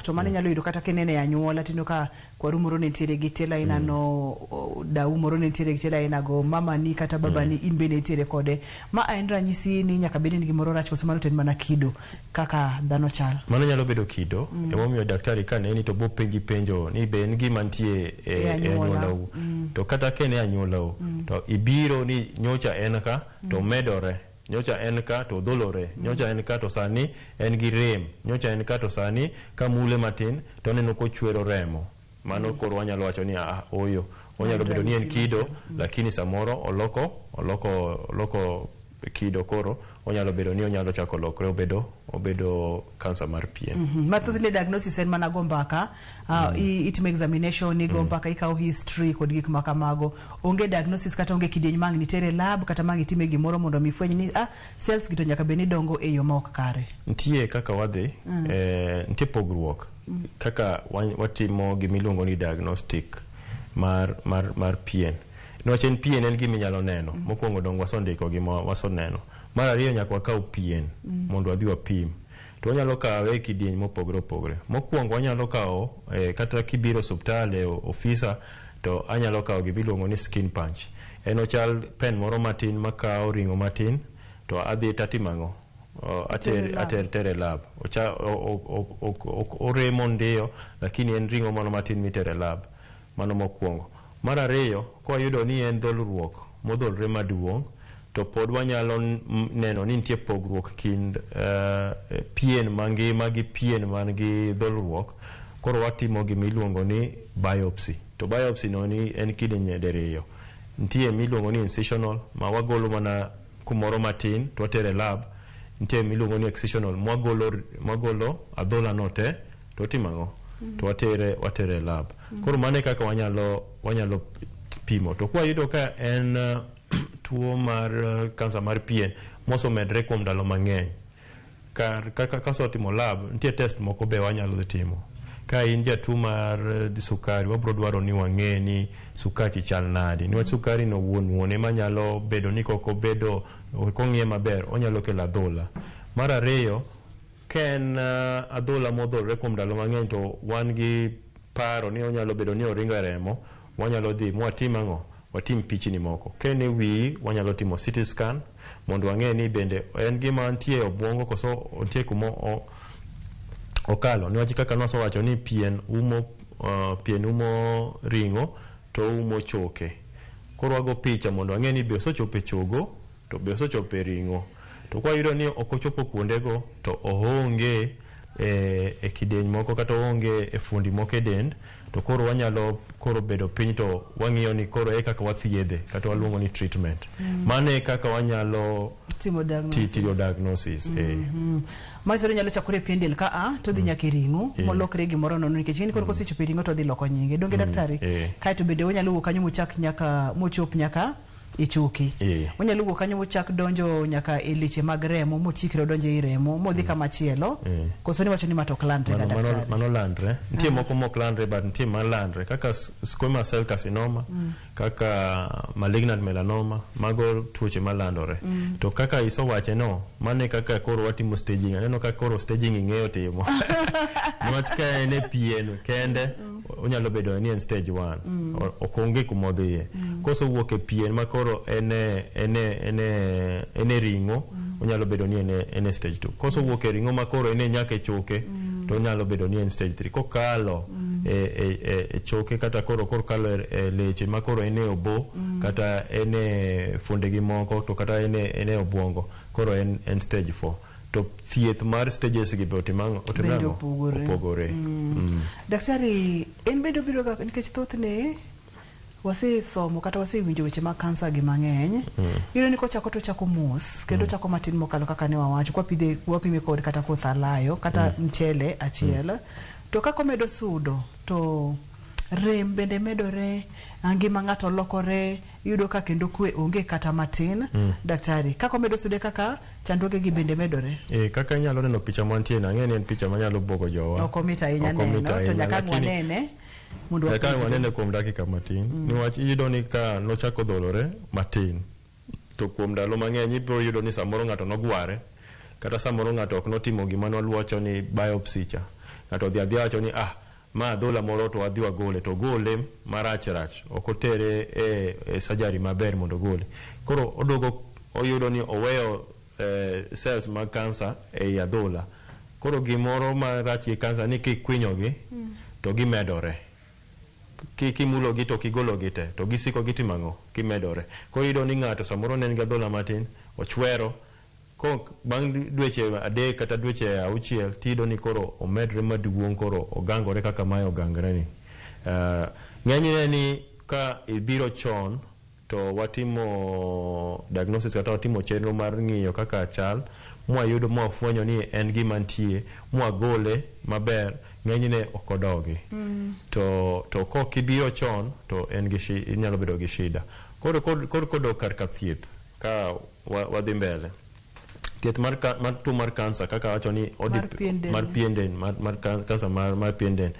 to mano inyalo yudo kata kinene e anyuola, tineno ka kwaru moro ne nitiere gi tielo aina no, dau moro ne nitiere gi tielo aina go, mamani kata babani in bende nitiere kode. Ma en ranyisi ni nyaka bed ni gimoro rach koso mano to en mana kido kaka dhano chal? Mano nyalo bedo kido. Emomiyo daktari ka neni to bopenji penjo ni be en gima nitie e anyuolau. To kata ka en e anyuolau to ibiro ni nyocha en ka to medore, nyocha en ka to odholore, nyocha en ka to sani en gi rem, nyocha en ka to sani kamule matin to aneno kochwero remo. Mano koro wanyalo wacho ni oyo, onyalo bedo ni en kido, lakini samoro oloko kido, koro onyalo bedo ni onyalo chako lokre obedo kansa mar pien. Ma thothne diagnosis en mana go mbaka, itimo examination, igo mbaka, ikawo history kod gik ma kamago. Onge diagnosis kata onge kidieny mang' nitere lab kata mang' itime gimoro mondo mi fweny ni cells gi to nyaka bed ni dongo e yo ma ok kare. Nitie kaka wadhi, nitie pogruok kaka watimo gimiluongo ni diagnostic mar pien. Niwach en pien en gima inyalo neno. Mokwongo dong wasondiko gima wasoneno. Mar ariyo nyaka wakaw pien mondo wadhi wapim. To wanyalo kawe e kidieny mopogore opogore. Mokwongo wanyalo kawo kata kibiro osuptal e ofisa to anyalo kawo gima iluongo ni skin punch. En ochal pen moro matin makawo ring'o matin to adhi tatimo ang'o? Ater e lab. Oremo ndiyo, lakini en ring'o mano matin mitere lab. Mano mokwongo. Mar ariyo, kwayudo ni en dholruok modholre maduong', to pod wanyalo neno ni nitie pogruok kind pien mangima gi pien man gi dholruok. Koro watimo gima iluongo ni biopsy. To biopsy no ni en kidienje diriyo. Nitie miluongo ni incisional, ma wagolo mana kumoro matin to watere lab. Nitie miluongo ni excisional, mwagolo adhola no te to watimo ang'o? To watere lab. Koro mano e kaka wanyalo pimo. To kwayudo ka en tuo mar kansa mar pien mosemedre kuom ndalo mang'eny, kasetimo lab, nitie test moko be wanyalo timo. Ka in jatuo mar sukari, wabro dwaro ni wang'e ni sukachi chal nadi. Niwach sukari no wuon ema nyalo bedo ni kokobedo kong'iye maber onyalo kelo adhola. Mar ariyo, ka en adhola modholre kuom ndalo mang'eny to wan gi paro ni onyalo bedo ni oringo e remo, wanyalo dhi mwatim ang'o? Watim pichni moko. Ka en e wiyi, wanyalo timo CT scan mondo wang'e ni bende en gima nitie e obwongo koso nitie kuma okalo. Niwach kaka nwasewacho ni pien umo ring'o to umo choke. Koro wago picha mondo wang'e ni be osechopo e chogo to be osechopo e ring'o. To kwayudo ni ok ochopo kuondego to oonge e kidieny moko kata oonge e fuondi moko e dend, to koro wanyalo koro bedo piny to wang'iyo ni koro e kaka wathiedhe kata waluongo ni treatment. Mano e kaka wanyalo timo diagnosis. Manyiso ni nyalo chakore e pien del ka to dhi nyaka e ring'o molokre gimoro nono, nikech in koro kosechopo e ring'o to dhi loko nyinge. Donge daktari? Kaeto bende onyalo wuok kanyo mochak nyaka mochop nyaka e choke. Onyalo wuok kanyo mochak donjo nyaka e leche mag remo, mochikre odonjo ei remo, modhi kama chielo. Koso ni wacho ni ma to ok landre ga daktari? Mano landre. Nitie moko mok landre, but nitie malandre kaka squamous cell carcinoma, kaka malignant melanoma, mago tuoche malandore. To kaka isewache no, mano e kaka koro watimo staging. Aneno ka koro staging ing'eyo timo. Niwach ka en e pien kende, onyalo bedo ni en stage 1. Ok onge kuma odhiye. Kosewuok e pien ma koro en e ring'o, onyalo bedo ni en e stage 2. Kosewuok e ring'o ma koro en e nyaka e choke, to onyalo bedo ni en stage 3. Kokalo e choke kata koro kalo e leche ma koro en e obo, kata en e fuondegi moko, to kata en e obwongo, koro en stage 4. To thieth mar stages gi be otimo ang'o? Opogore. Daktari, en bende obiro ga nikech thothne wasesomo kata wasewinjo weche mag kansa gi mang'eny. Iyudo ni kochako to ochako mos, kendo ochako matin mokalo kaka ne wawacho. Kwapidhe, wapime kod kata koth alayo, kata mchele achiel. To kaka omedo sudo to rem bende medore, ngima ng'ato lokore, iyudo ka kendo kwe onge kata matin. Daktari, kaka omedo sude kaka chandruoge gi bende medore. Kaka inyalo neno picha mantie ni, ang'e ni en picha manyalo buogo jowa. Ok omit ahinya Ok omit neno, to ahinya, nyaka ang' lakini- wanene mondo Nyaka ang' wapuonjre. wanene kuom dakika matin. Niwach iyudo ni ka nochako dholore matin, to kuom ndalo mang'eny ibiro yudo ni samoro ng'ato nogware, kata samoro ng'ato ok notimo gima nwaluocho ni biopsy cha. Ng'ato odhi adhiya wacho ni ma adhola moro to wadhi wagole, to ogole marach rach, ok otere e surgery maber mondo ogole. Koro oduogo oyudo ni oweyo cells mag kansa ei adhola. Koro gimoro marach gi kansa ni kikwinyogi to gimedore. Kimulogi to kigologi te to gisiko gitimo ang'o? Gimedore. Koro iyudo ni ng'ato samoro ne en gi adhola matin, ochwero, bang' dweche 3 kata dweche 6 tiyudo ni koro omedre maduong', koro ogangore kaka mae ogangre ni. Ng'enyne ni ka ibiro chon to watimo diagnosis kata watimo chenro mar ng'iyo kaka chal, mwayudo mwafwenyo ni en gima nitie, mwagole maber, ng'enyne ok odogi. To kok ibiro chon to en gi inyalo bedo gi shida. Koro kodok kar ka thieth, ka wadhi mbele. Thieth mar tuo mar kansa kaka wacho ni mar pien del, mar kansa mar pien del,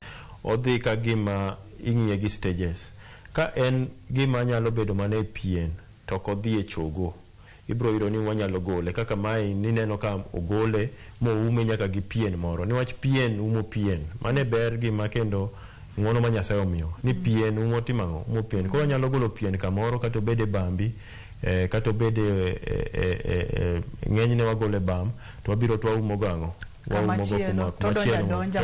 odhi ka gima ing'iye gi stages. Ka en gima nyalo bedo mana e pien to ok odhi e chogo, ibiro yudo ni wanyalo gole kaka mae nineno ka ogole moume nyaka gi pien moro, niwach pien umo pien. Mano e ber gima kendo ng'uono ma Nyasaye omiyo ni pien umo timo ang'o? Umo pien. Koro wanyalo golo pien kamoro kata obed e bambi, kata obed e ng'enyne wagole bam to wabiro to waumo go ang'o? Waumo go kuma to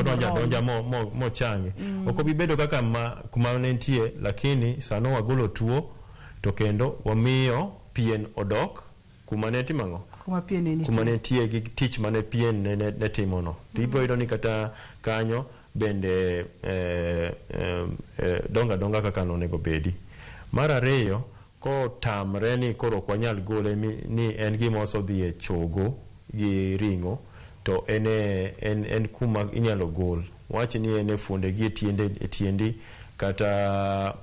donja mochangi. Ok obi bedo kaka kuma ne nitie, lakini sano wagolo tuo to kendo wamiyo pien odok kuma ne timo ang'o? Kuma pien ne nitie. Kuma ne nitie gi tich mane pien ne timono. To ibiro yudo ni kata kanyo bende donga donga kaka nonego bedi. Mar ariyo, kotamre ni koro ok wanyal gole ni en gima osodhi e chogo gi ring'o, to en kuma inyalo gol. Wach ni en e fuonde gi e tiendi, kata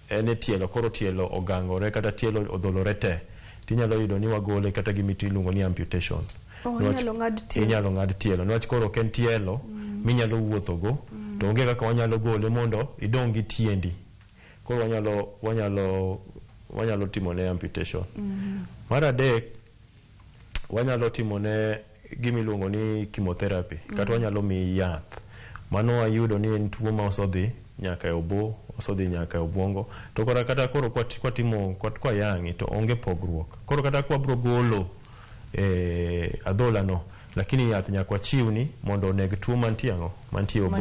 en e tielo, koro tielo ogangore kata tielo odholore te, tinyalo yudo ni wagole kata gi miti iluongo ni amputation. Inyalo ng'ad tielo. Niwach koro ok en tielo minyalo wuothogo, to onge kaka wanyalo gole mondo idong' gi tiendi. Koro wanyalo timone amputation. Mar adek, wanyalo timone gima iluongo ni chemotherapy, kata wanyalo miyi yath. Mano wayudo ni en tuo ma osodhi nyaka e obo, osodhi nyaka e obwongo. To koro kata koro kwatimo kwayang'i to onge pogruok. Koro kata kwabro golo adhola no, lakini yath nyaka wachiwni mondo oneg tuo mantie ang'o? Mantie obo.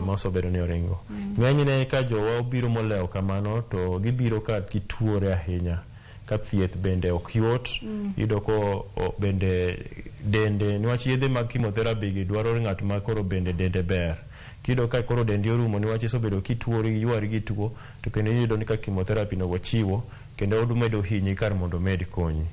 Ma osebedo ni oringo. Ng'enyne ka jowa obiro molewo kamano to gibiro ka gituore ahinya. Ka thieth bende ok yot, iyudo ko bende dende, niwach yedhe mag chemotherapy gi dwaro ng'at ma koro bende dende ber. Kiyudo ka koro dendi orumo niwach isebedo kituori, ywari gi tuo, to kendo iyudo ni ka chemotherapy no wachiwo, kendo omedo hinyi kar mondo omed konyi.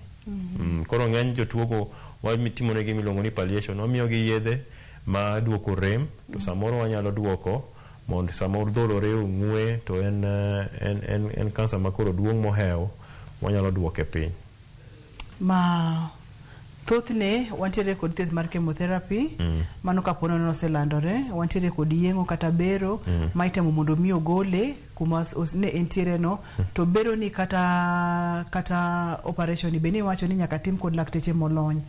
Koro ng'eny jotuogo watimonegi miluongo ni palliation, wamiyogi yedhe ma duoko rem, to samoro wanyalo duoko mondo samoro dholore ong'we, to en kansa ma koro duong' mohewo, wanyalo duoke piny. Ma thothne wantiere kod thieth mar chemotherapy, mano kapo ni oselandore, wantiere kod yeng'o kata bero ma itemo mondo mi ogole kuma ne entiere no, to bero ni kata operation ni bende iwacho ni nyaka tim kod lakteche molony.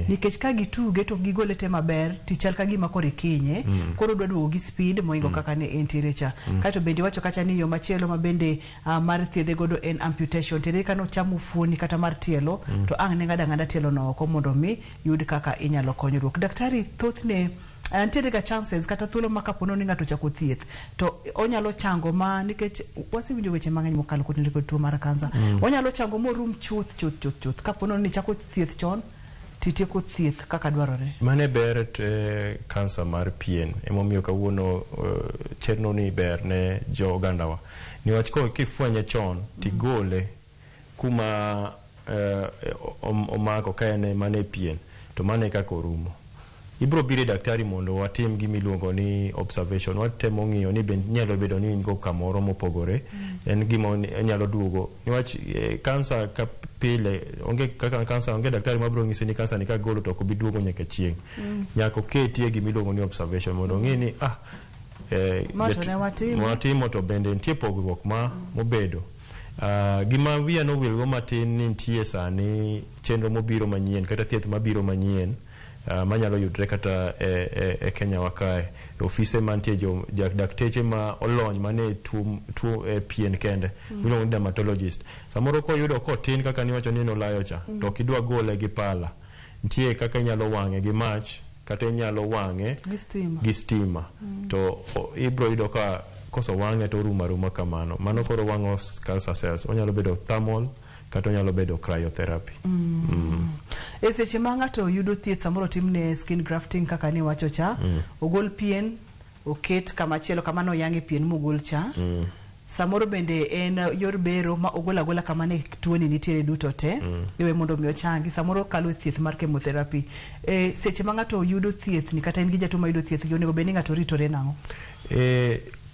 Nikech ka gituge to gigole te maber, tichal ka gima koro ikinye, koro odwa duogo gi speed moingo kaka ne entiere cha. Kaeto bende iwacho kacha ni yo machielo ma bende mar thiedhe godo en amputation. Tiende ka nochamo fuoni kata mar tielo, to ang' ne ng'ado ang'ada tielo no oko mondo mi yud kaka inyalo konyruok. Daktari, thothne nitiere ga chances kata thuolo ma kapo ni ng'ato ochako thieth to onyalo chango ma, nikech wasewinjo weche mang'eny mokalo kotenore kod tuo mar kansa. Onyalo chango morum chuth chuth chuth chuth kapo ni ichako thieth chon titieko thieth kaka dwarore. Mane ber kansa mar pien, emomiyo kawuono chenro ni ber ne jo ogandawa. Niwach ko kifwenye chon tigole kuma omako ka en mana e pien, to mano e kaka orumo. Ibro biro e daktari mondo watim gima iluongo ni observation. Watemo ng'iyo ni be nyalo bedo ni in go kamoro mopogore. En gima nyalo duogo. Niwach kansa ka pile, onge kaka kansa, onge daktari mabiro nyisi ni kansa ni kagolo to ok obi duogo nyaka chieng'. Nyaka oketie gima iluongo ni observation mondo ong'e ni Ma to ne watimo. Watimo to bende nitie pogruok ma mobedo. Gima wiya nowilgo matin ni nitie sani chenro mobiro manyien kata thieth mabiro manyien manyalo yudre kata e Kenya wa kae. E ofise mantie jo dakteche ma olony mane tuo e pien kende miluongo ni dermatologist. Samoro koyudo kotin kaka niwacho ni nolayo cha to ok idwa gole gi pala. Nitie kaka inyalo wang'e gi mach kata inyalo wang'e gi stima. Gi stima. To ibro yudo ka koso wang'e to orumo aruma kamano. Mano koro wang'o cancer cells. Onyalo bedo thermal kata onyalo bedo cryotherapy. E seche ma ng'ato yudo thieth samoro timne skin grafting kaka niwacho cha, ogol pien oket kamachielo kama noyang'e pien mogol cha. Samoro bende en yor bero ma ogol agola kama ne tuoni nitiere duto te, iwe mondo mi ochangi. Samoro kalo e thieth mar chemotherapy. Seche ma ng'ato yudo thieth ni kata in gi jatuo ma yudo thieth gi onego bed ni ng'ato ritore nang'o?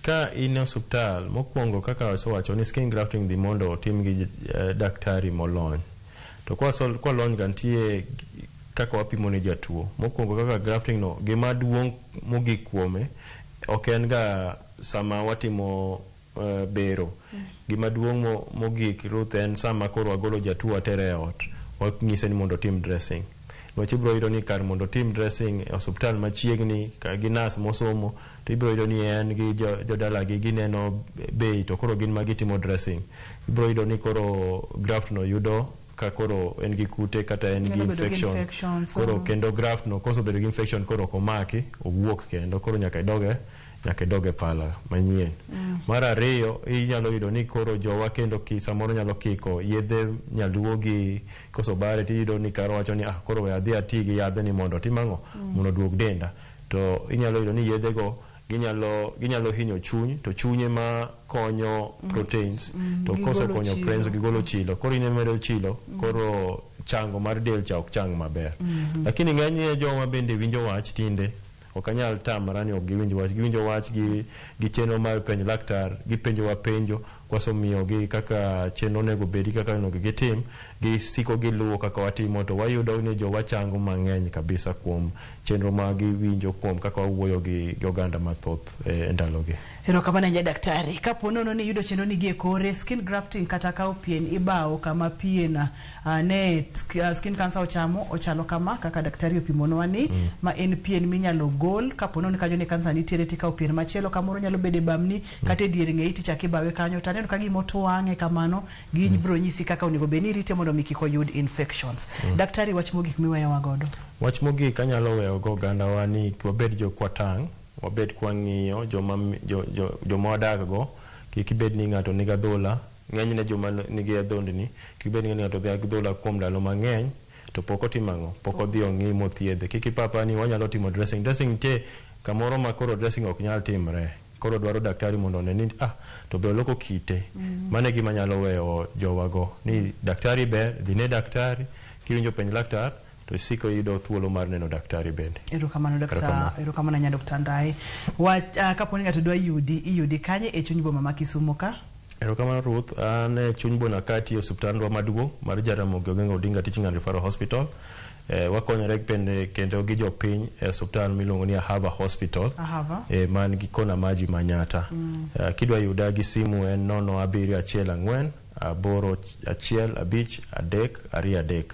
Ka in e osuptal, mokwongo kaka wasewacho ni skin grafting dhi mondo otim gi daktari molony. To kwalony ga nitie kaka wapimo ne jatuo. Mokwongo kaka grafting no, gima duong' mogik kuome, ok en ga sama watimo bero. Gima duong' mogik Ruth en sama koro wagolo jatuo watere e ot, wanyise ni mondo otim dressing. Niwach ibiro yudo ni kar mondo otim dressing e osuptal machiegni gi nas mosomo, to ibiro yudo ni en gi jodalagi gineno bei to koro gin ma gitimo dressing. Ibiro yudo ni koro graft no yudo ka koro en gi kute kata en gi Nyalo bedo gi infection. Infections, Koro kendo graft no kosebedo gi infection koro ok omaki, owuok kendo koro nyaka idoge pala manyien. Mar ariyo, inyalo yudo ni koro jowa kendo samoro nyalo kiko yedhe nyaluo gi koso bare tiyudo ni karo wacho ni koro we adhi ati gi yadhe ni mondo otim ang'o? Mondo oduog denda. To inyalo yudo ni yedhe go ginyalo hinyo chuny, to chunye ma konyo proteins, to koso Gigolo konyo chilo. proteins gigolo chilo. Koro in imedo chilo, koro chango mar del cha ok chang maber. Lakini ng'enyne joma bende winjo wach tinde ok anyal tamra ni ok giwinj wach. Giwinjo wach gi chenro mar penj laktar, gipenjowa penjo, kwasomiyogi kaka chenro onego bedi, kaka onego gitim, gisiko giluwo kaka watimo, to wayudo ni jowa chango mang'eny kabisa kuom chenro ma giwinjo kuom kaka wawuoyo gi oganda mathoth e ndalogi. Erokamano ahinya daktari. Kapo nono ni iyudo chenro ni gi e kore, skin grafting kata kawo pien ibawo kama pien ne skin cancer ochamo, ochalo kama kaka daktari opimonwa ni, ma en pien minyalo gol kapo nono ni kanyo ne kansa nitiere tikawo pien machielo kamoro nyalo bedo e bamni kata e dier ng'eyi tichako ibawe kanyo to aneno ka gima otwang'e kamano gibiro nyisi kaka onego bed ni irite mondo mi kik oyud infections. Daktari, wach mogik miweyowa godo? Wach mogik anyalo weyo go ogandawa ni wabed jokwatang', wabed kwang'iyo joma wadak go, kik ibed ni ng'ato nigi adhola, ng'enyne joma nigi adhondni, kik ibed ni ng'ato nigi adhola kuom ndalo mang'eny, to pok otimo ang'o, pok odhi ong'i mothiedhe. Kik ipapa ni wanyalo timo dressing. Dressing nitie kamoro ma koro dressing ok nyal timre. Koro dwaro daktari mondo one ni to be oloko kite. Mano e gima nyalo weyo jowago ni daktari ber, dhi ne daktari, kiwinjo penj laktar to isiko iyudo thuolo mar neno daktari bende. Erokamano daktar, Erokamano. erokamano ahinya Dr. Ndai. Wach kapo ni ng'ato dwa yudi, iyudi kanye e chuny boma ma Kisumu ka? Erokamano Ruth, an e chuny boma ka atiyo e osiptandwa maduong' mar Jaramogi Oginga Odinga Teaching and Referral Hospital. Wakonyore bende kendo gi jopiny e osiptal miluongo ni Ahava Hospital. Ahava. Man gi kona maji Manyata. Kidwa yuda gi simu en 0714 8 1 5 3 2 3.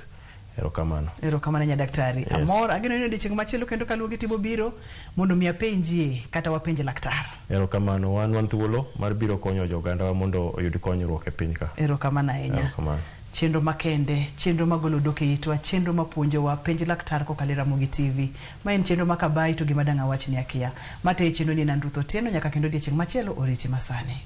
Erokamano. Erokamano nya daktari. Yes. Amor, ageno ni odiechieng' machielo kendo kaluogi timo biro mondo mi apenjie kata wapenj laktar. Erokamano, wan thuolo mar biro konyo jogandawa mondo oyud konyruok e piny ka. Erokamano ahinya. Erokamano. Chenro makende, chenro magolo dok e itwa, chenro mapuonjowa, penj laktar kokalo e Ramogi TV. Ma en chenro ma kabayi to gima dang' awach ni akia. Matayo chenro ni en an Ruth Otieno, nyaka kendo odiechieng' machielo oriti masani.